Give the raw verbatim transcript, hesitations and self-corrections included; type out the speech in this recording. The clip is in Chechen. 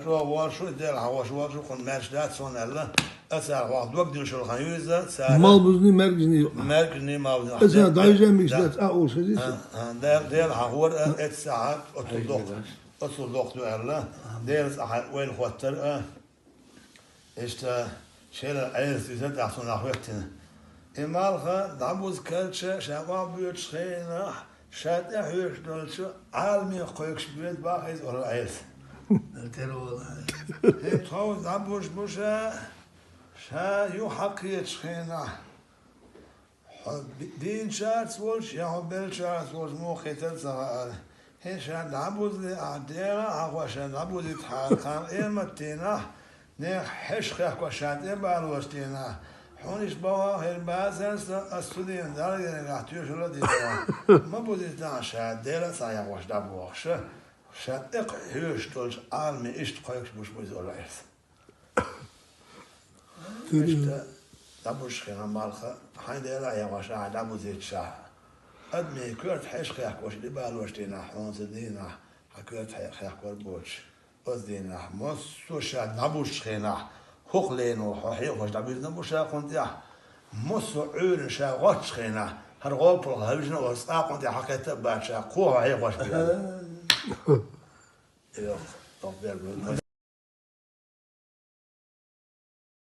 Чо волуш ву, Дела хьахош волуш ву, кхунна маьрша дац суна аьлла, аса цара хьох дог диллаш йолу хан ю иза, цара Малбузний, Маьркизний юкъахь. Маьркизний, Малбузний. Аса дайжа мегаш дац, а, олуш иза. А, а, Дела, Дела хьахора, а, эццахьа оццул доккха, оццул доккха ду аьлла, Делаца ахьа ойла хӀоттара, а. Иштта шелара Ӏелас иза тӀаккха цунах хӀоьттина. И малх дӀабуза карча ша къа боьдучу хенахь, ша тӀехьоьжуш долчу Ӏаламех кхойкуш боьду боху иза олура Ӏелас. Тера волу. ХӀинца тховса дӀабузуш бу ша, ша юха хьакхетачу хенахь. Хьо би-, дийначаьрца волчу я хьо беллачаьрца волчу муха хетара ца хаьара. ХӀинца ша дӀабузале ахь Дела а хьахош ша дӀабузийтахьара, кхана къематдийнахь, нехан хьешах хехкош ша тӀе а балош дийнахь, хьуна иштта боху хир бацара сан, ас цу дийнахь Далла гергахь тоьшалла а дина. Ма бузийтахь ша Дела а ца хьехош дӀабохуш, ша тӀекхуьуш долчу Ӏаламе иштта кхойкуш буш бу иза олура Ӏелас. Иштта дӀабузучу хенахь малх, хьайн Дела а хьехош ахь дӀабузийтахь, адамийн коьрта хьешах хехкош тӀе балош дийнахь, хьуна цу дийнахь хьан коьрта хье-, хехкор боцуш, оцу дийнахь массо а ша дӀабузучу хенахь, хӀокху лено хьо хьехош дӀабуьзна бу ша кхунна тӀехь, массо а Ӏуьйранна ша гӀоттучу хенахь, хӀара гӀопалха хьаьвзина оцу цӀа кхунна тӀехь хьакхетта а бац ша, кхо хьо хьехош бу. Йо, йо, бер бу.